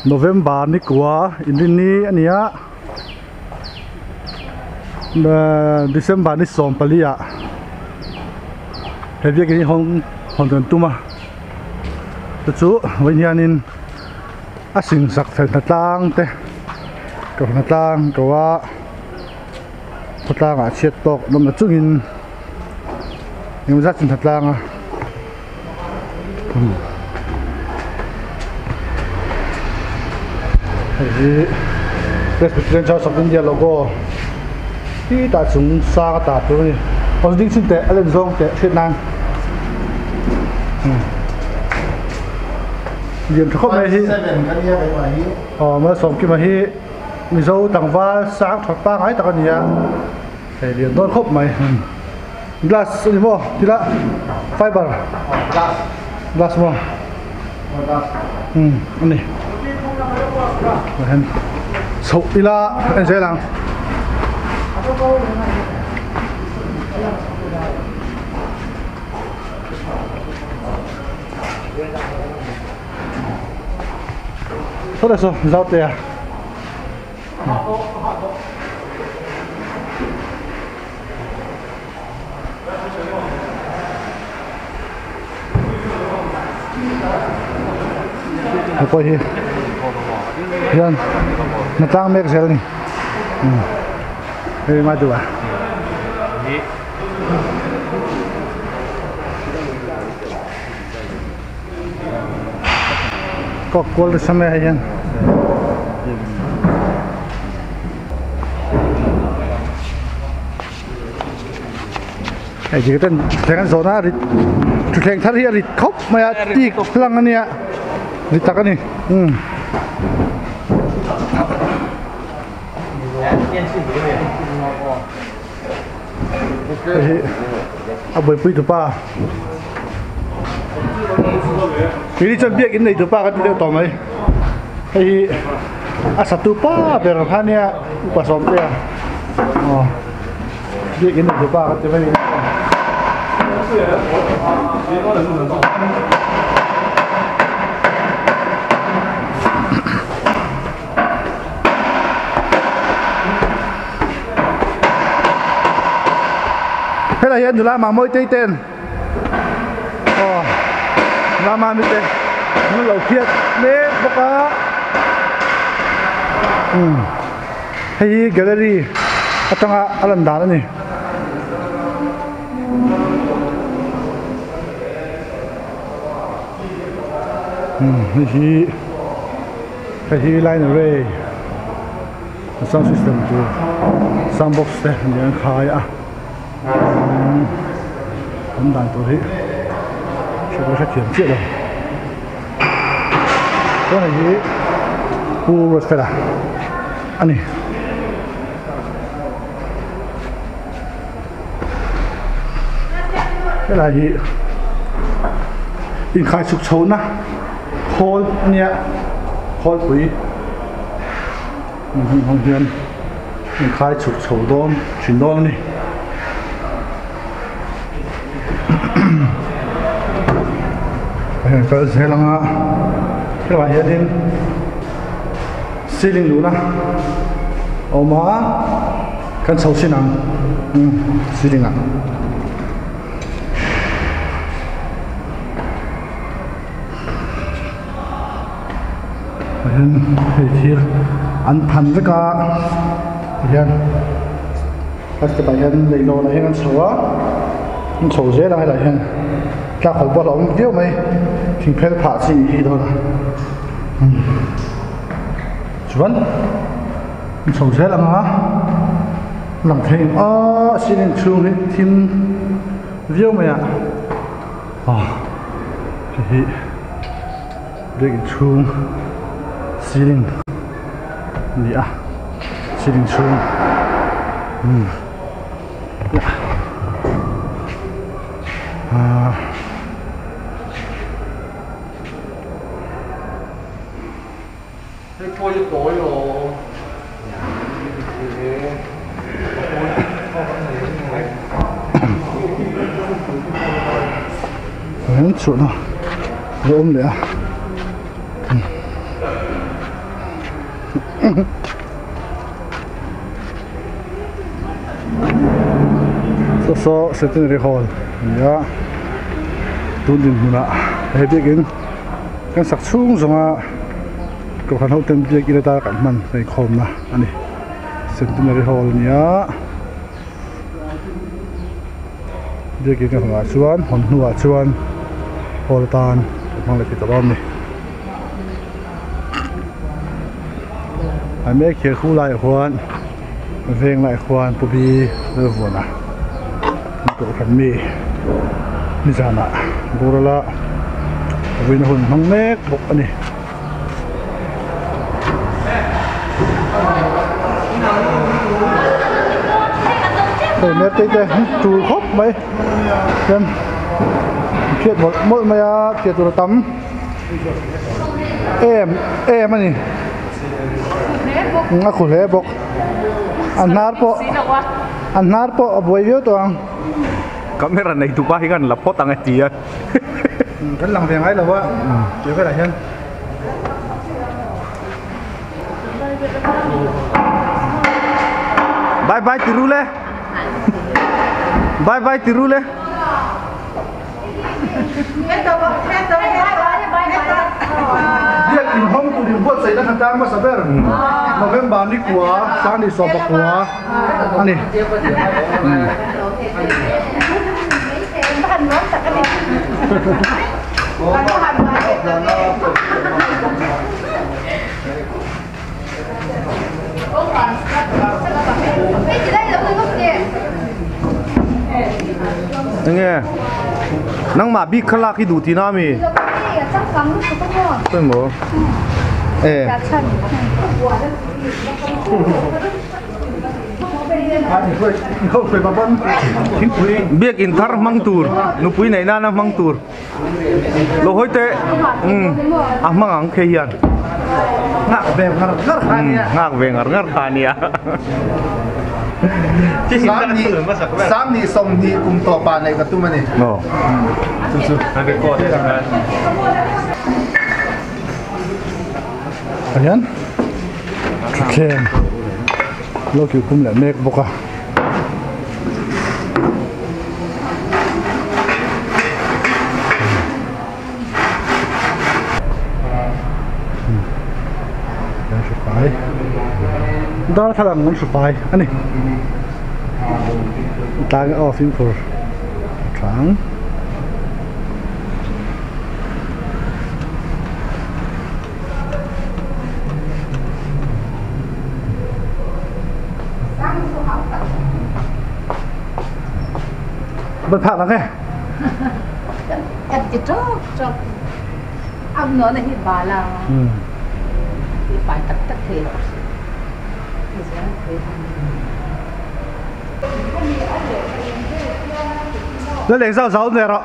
November ni kua inrinni a ni a December ni 14 ah he biakin hi hawng hawn kan tum a chu chu vawiin hianin a singsak fel hna tlang te ka hna tlang ko a khawtlangah chhiat tawk nawmna chungin engemaw zat chu hna tlang a. Hei hi Presbyterian Church of India logo hi tah chung sang a tah tur a ni aw ding chhin teh a len zawng teh hriat nan lian tha khawp mai hi aw Malsawmkima hi Mizo tlangval sang that pangngai tak a ni a hei lian dawn khawp mai. Glass a ni maw tila fiber glass maw umm a ni tah hian chhoh ila en zel ang. Saw saw zau te a. Hei pawh hi hian hna tlang mek zel a ni hei mai duh a. Kawk kual nasa mai ah hian. Hei ti ten thleng an zawhna a rit thuthleng thar hi a rit khawp mai a tik hlang a nia rit tak a ni umm. Hei hi a buaipui tupa keini chuan biakin nei tupa kan ti deuh tawh mai hei hi a satu pa ber kha nia upa sawmtea aw biakin nei tupa kan ti mai. Helai hian nula Mamawii te ten aw nula Mami te an lo phiat mek bawk a umm hei hi gallery atanga a lan dan a ni. Umm hei hi. Hei hi line array a sound system tur sound box te an an khai a an dan tur hi hriat pawh hrethiam chiah lo chuan hei hi pu Ruatfela a ni. Helai hi inkhai chhuk chhohna khawl a nia khawlpui hmun hmang hian inkhai chhuk chho dawn thin dawn a ni. Heng kal zel anga helaiah hianin ceiling luhna a awm a. Kan chho sin ang ceiling ah. Tah hian hei thir an phan vek a tihian a step ah hian leihlawn ah hian an chho a an chho zel a helaiah hian tlak hawlh pawh a awm viau mai thing phel phah chi hi dawn a chuan. An chho zel ang a lang thei ang a ceiling chhung hi thim viau mai a aw hei hi biakin chhung ceiling a ni a ceiling chhung umm ah. Hei pawh hi tawi lo. An chhuahna a awm leh a. Saw saw Centenary Hall a ni a tun dinhmunah he biakin kan sak chhung zawnga kohhran ho ten biakin atana kan hman a inkhawmna a ni Centenary Hall a ni a. Biakin ka hmuh ah chuan hawn hnuah chuan hall atan ka hmang leh thei tawh dawn a ni. A mek hi khu laiah khuan veng laiah khuan pu bi Lalvuana an kohhran mi nizanah boral a vawiin a hun hmang mek bawk a ni. Hei merte te tul khawp mai hian phiat mawlh mawlh mai a phiat tur a tam em em a ni a khu hle bawk a hnar pawh a hnar pawh a buai viau tawh ang. Camera nei tupa hi khan la phawt ang e ti a. Kan lang ve ngai lo a tih velah hian. Bye bye ti ru le. Bye bye ti ru le. Biak in hawng tur in buatsaih na kha tang hmasa ber November ni kua Sunday sawmpakua a ni. Enge nangmah bik kha lak hi duh tihna ami? Emaw e. Biak in thar hmang tur nupui neih nana hmang tur lo hawi teh umm a hmang ang khe hian nghak ve ngar ngar kha nia nghak ve ngar ngar kha nia Sang nih sawmhnih kum tawpah neih ka tum a ni. Chu chu. Hian thuthleng lo kil khum leh mek bawk a. An hru fai darthlalang an hru fai a ni tlang aw fimkhur a tha ang. Ban phak lang e. Nó leng zau zau ne rawh.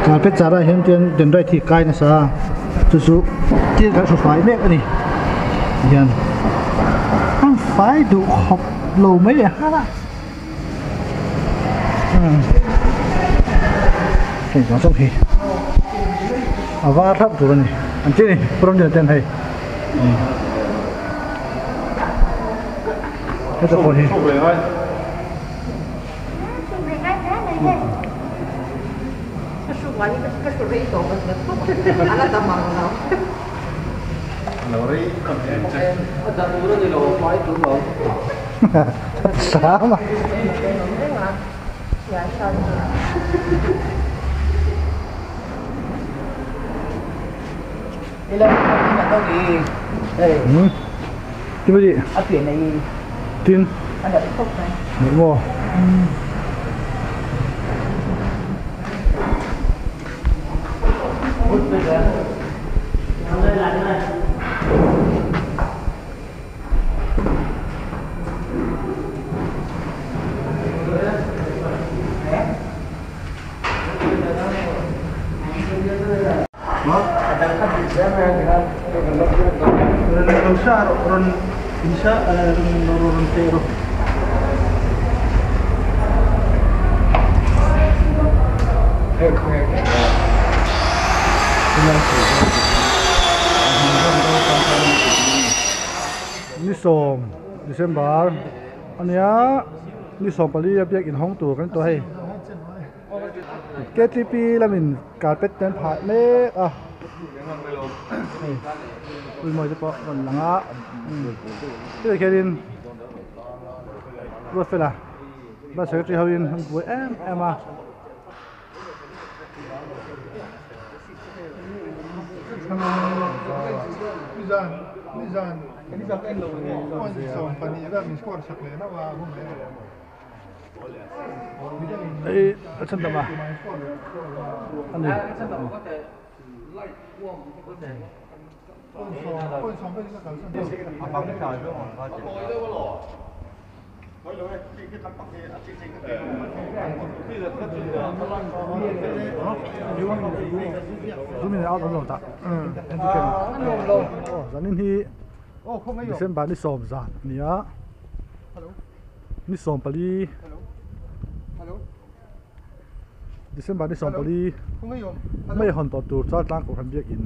Carpet char ah hian chuan dendrite hi kai nasa a chu chu thil kan hru fai mek a ni hian a fai duh khawp lo mai leh nghal a hei zawng zawng hi a var hlauh tur a ni an ti a ni rawng ten hei heta pawh hi. Sama. Tin. Maw. Ni sawm December ania ni sawm pali a biak inhawng tur kan tawh hei K T P lamin carpet te an phah mek a hei ui mawi te pawh a rawn lang a hetiang hianin Ruatfela bus secretary ho in an buai em em a. Hei a chhan dam a ani. Zanin hi December ni sawm zan a ni a ni sawm pali December ni sawm pali mai hawn tawh tur chuan tlang kohhran biakin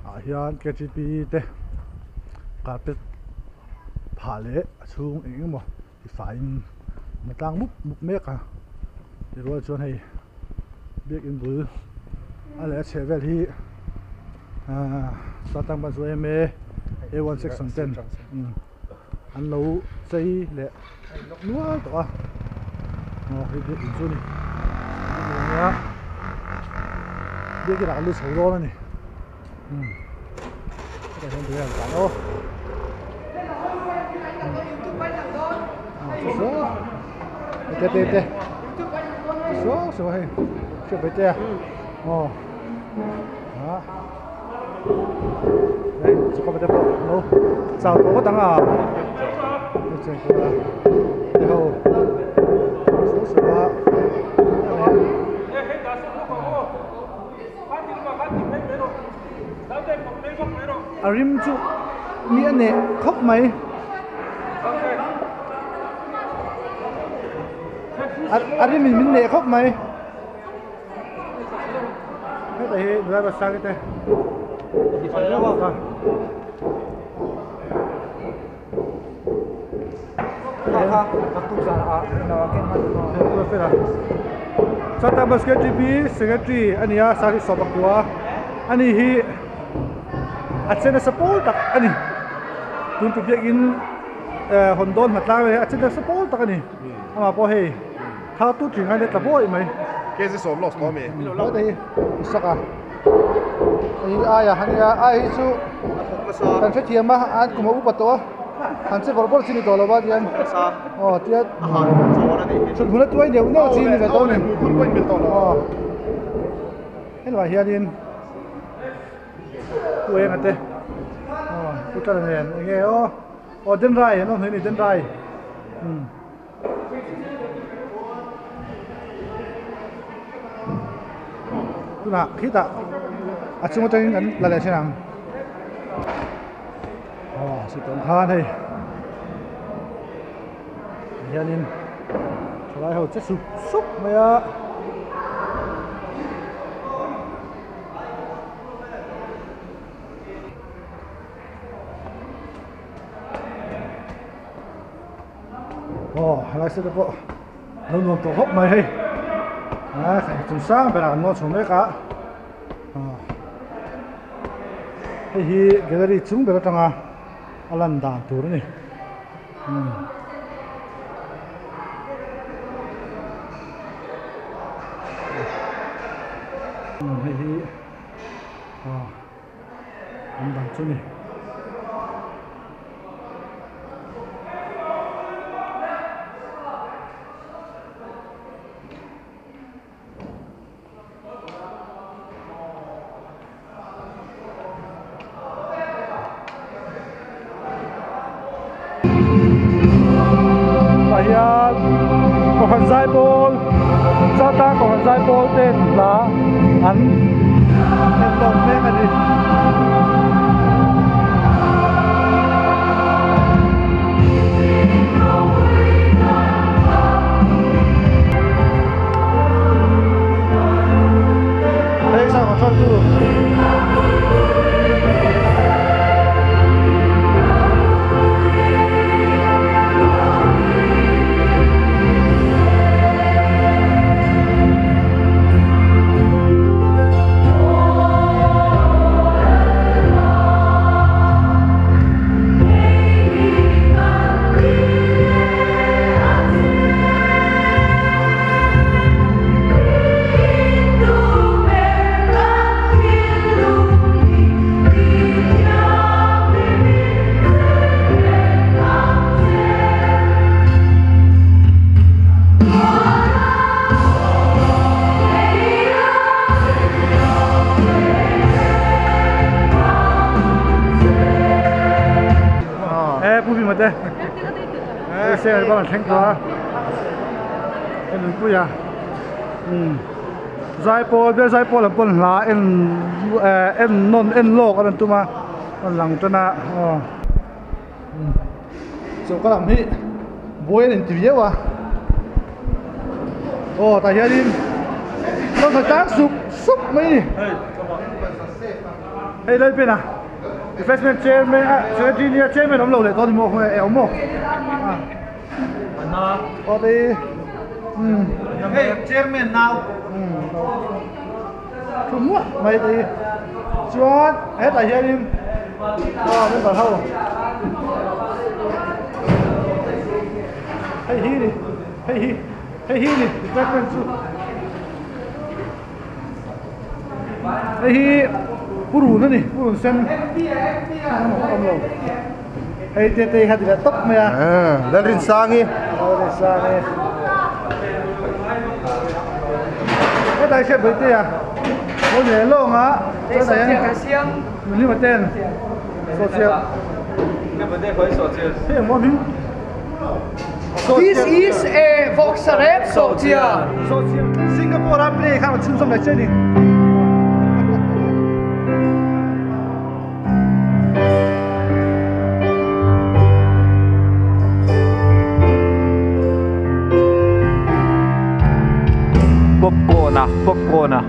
ah hian K G P te carpet phah leh a chhung eng eng emaw ti faiin an tlang mup mup mek a ti rual chuan hei biakin bul a leh a chheh vel hi ahh Chaltlang ban chu M A A one section ten an lo chei leh nual tawh a aw hei biakin chu a ni nia biakin ah an lu chho dawn a ni. Hetah hian tui a han tlan aw te te te suau suau hei hriat mai te a aw ah hei chukawp te pawh lo chau tawh ngawt ang a hei cheng pawh a te ho suau suau a. A rim chu mi a neh khawp mai a rim in min neh khawp mai heta hi driver sir te Chata Basket T_P Secretary a ni a sari sawm a kua a ni hi a che nasa pawl tak a ni tun tum biakin eh hawn dawn hma tlang a che nasa pawl tak a ni amah pawh hei thau tut thin khan a tla bawi mai. Sak a hei aia a nia ai hi chu kan hrethiam a an kum a upa tawh a han che bawrh bawrh chi ni tawh lo va tian aw tia thut hmun a tuai neuh neuh chi ni ve tawh a ni aw helaiah hianin pu enga te aw pu tana nen eng nge aw aw denrai an awm hle a ni denrai umm. Tunah khitah a chung atangin kan la leh thin ang aw sitawn khan hei hianin thalai ho che sup sup mai a. Aw helai site pawh lo nuam tawh khawp mai hei a chung sang berah an lawn chho mek a hei hi gallery chung ber atanga a lan dan tur a ni umm. Hei hi aw an dang chu a ni. Tah hian kohhran zaipawl chata kohhran zaipawl ten hla an en lawk mek a ni. Hei bang an thleng tawh a hei nunpui a umm zaipawl bial zaipawl lam pawn hla en eh en nawn en lawk an rawn tum a rawn lang tan a aw umm choka lam hi buai an inti viau a aw tah hianin nawmhna tlang sup sup mai a ni hei lalpena. Refreshment chairman a secretary nia chairman awm lo leh dawn ni maw e awm maw aw te umm hei chairman nau thu muah mai te hi chuan hetah hianin aw member ho hei hi ni hei hi hei hi ni refreshment chu. Hei hi purun a ni purun sen awm lo hei te te kha ti leh tawp mai a Lalrinsangi Lalrinsangi hetlai hriat bai te a lo ni leh lawng a chuan hian nunhlima ten sawhchiah hei engmaw hming This is a Voxarep Sawhchiar. Singapore a play kha chhunzawm leh che ni. Popcorn a, popcorn a.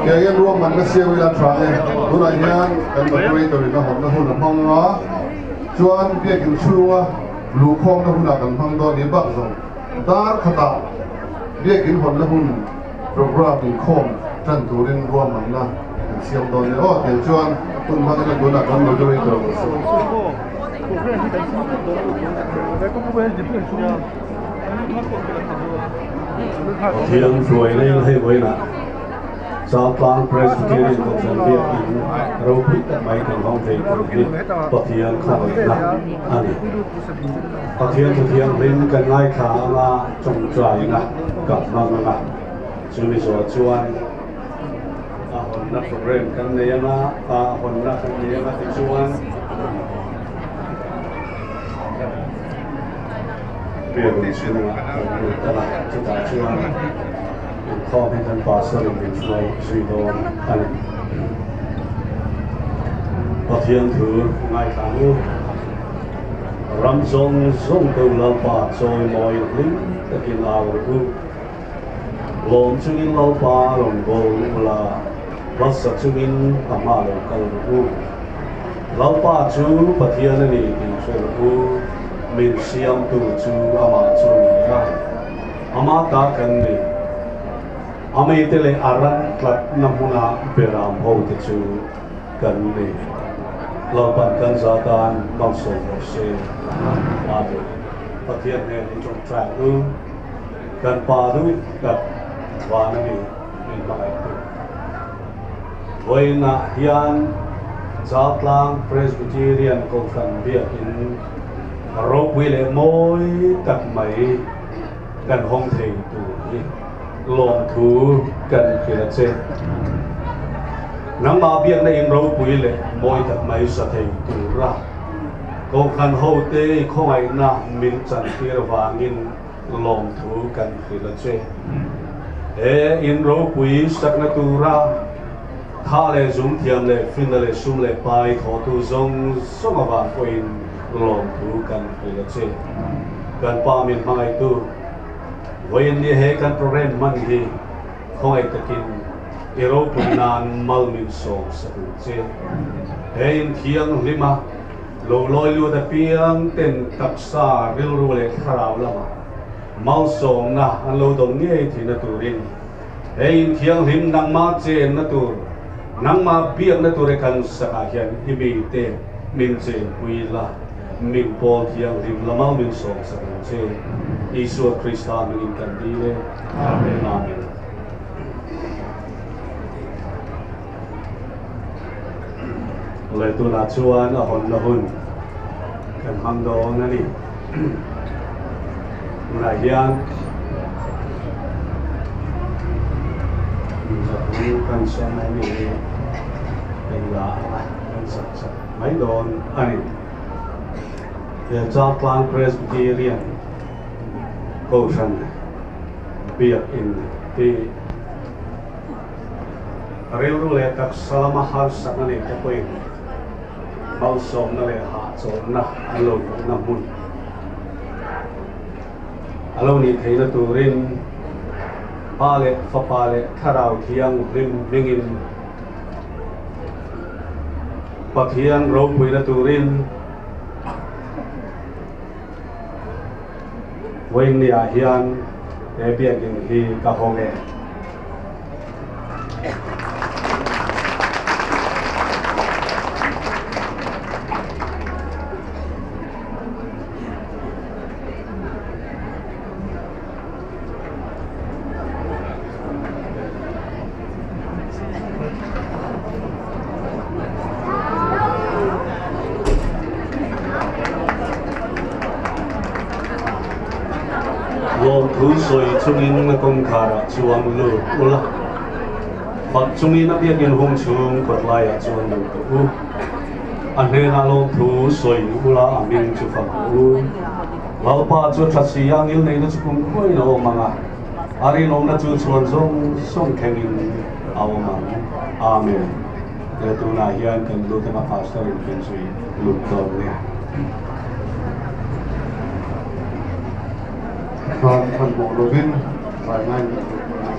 Kei ruahmanna siam ila tha e. Tunah hian kan moderator in a hawmna hun a hmang a, chuan biakin chhunga luhkhawmna hunah kan hmang dawn ni bak zawng dar khatah biakin hawnna hun program inkhawm tan turin ruahmanna kan siam dawn ni aw tiang chuan hun hmangin a tunah kan moderator Pathian hruaina in hei vawiinah Chaltlang Presbyterian Kohhran biakin ropui tak mai kan hawng thei tur hi Pathian khawngaihna a ni. Pathian Thuthianghlim kan ngaithla anga tawngtaina ka hmang anga chumi zawh chuan a hawnna program kan nei anga a hawnna kan nei anga tichuan Biakin chhungah kan lut a, chutah chuan inkhawm hi kan pastor in min hruai zui dawn a ni. Pathian thu ngaithla ang u. Ram zawng zawng te u Lalpa chawimawi hlim takin au rawh u. Lawm chungin Lalpa rawn bawl ula, hmasa chungin a hma lo kal rawh u. Lalpa chu Pathian a ni tih hre rawh u, min siamtu chu amah chu a ni a, ama ta kan ni. A meite leh a ran tlatna hmuna beram hote chu kan ni. Lalpan kan za tan malsawm rawh se. Amen. Pathian hnen i tawngtai ang u. Kan Pa duh tak van a ni min hmangaihtu. Vawiinah hian Chaltlang Presbyterian Kohhran biakin ropui leh mawi tak mai kan hawng thei tur hi lawmthu kan hrilh a che. Nangmah biakna in ropui leh mawi tak mai sa thei tura Kohhran hote i khawngaihna min chantir vangin lawmthu kan hrilh a che. He in ropui sakna tura tha leh zum thiam leh finna leh sum leh pai thawhtu zawng zawng avang pawhin lawmthu kan hrilh a che. Kan pa min hmangaihtu, vawiin ni he kan program hman hi khawngaih takin i ropui nan mal min sawm sak ang che. He in thianghlima Lo lawi lut apiang ten taksa, rilru leh thlarau lamah malsawmna an lo dawng ngei theihna turin he inthianghlim nangmah chenna tur, nangmah biakna tur e kan sakah hian i mite min chenpui la. Min pawl thianghlim lama min sawmsak ang che. Isua Krista hmingin kan dil e. Amen. Amen. Awle tunah chuan a hawnna hun kan hmang dawn a ni. Tunah hian Mizoram kan sawn a ni hi kan la ang a, kan sak chak mai dawn a ni. He Chaltlang Presbyterian Kohhran Biakin hi Rilru leh taksa lama harsakna nei te pawhin malsawmna leh hahchawlhna an lo hmuhna hmun a lo nih theihna turin Pa leh Fapa leh Thlarau Thianghlim hmingin Pathian ropuina turin Vawiinniah hian he biakinn hi ka hawng e. Lawmthu sawi chungin kawngkharah chuan lut ula, fak chungin a biakin hung chhung kawtlaiah chuan lut tawh u. A hnenah lawmthu sawi ula a hming chu fak u. Lalpa chu tha si a ngil neihna chu kum khuain a awm ang a, a rinawmna chu chhuan zawng zawng thlengin a awm ang. Amen. He tunah hian kan lut anga Pastor in kan zui lut dawn nia. Khan hmanhmawh lovin zai ngai kan lut dawn a.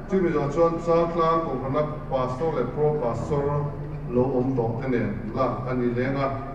Chumi zawh chuan Chaltlang Kohhrana Pastor leh Pro Pastor lo awm tawh te nen lak a ni leng a.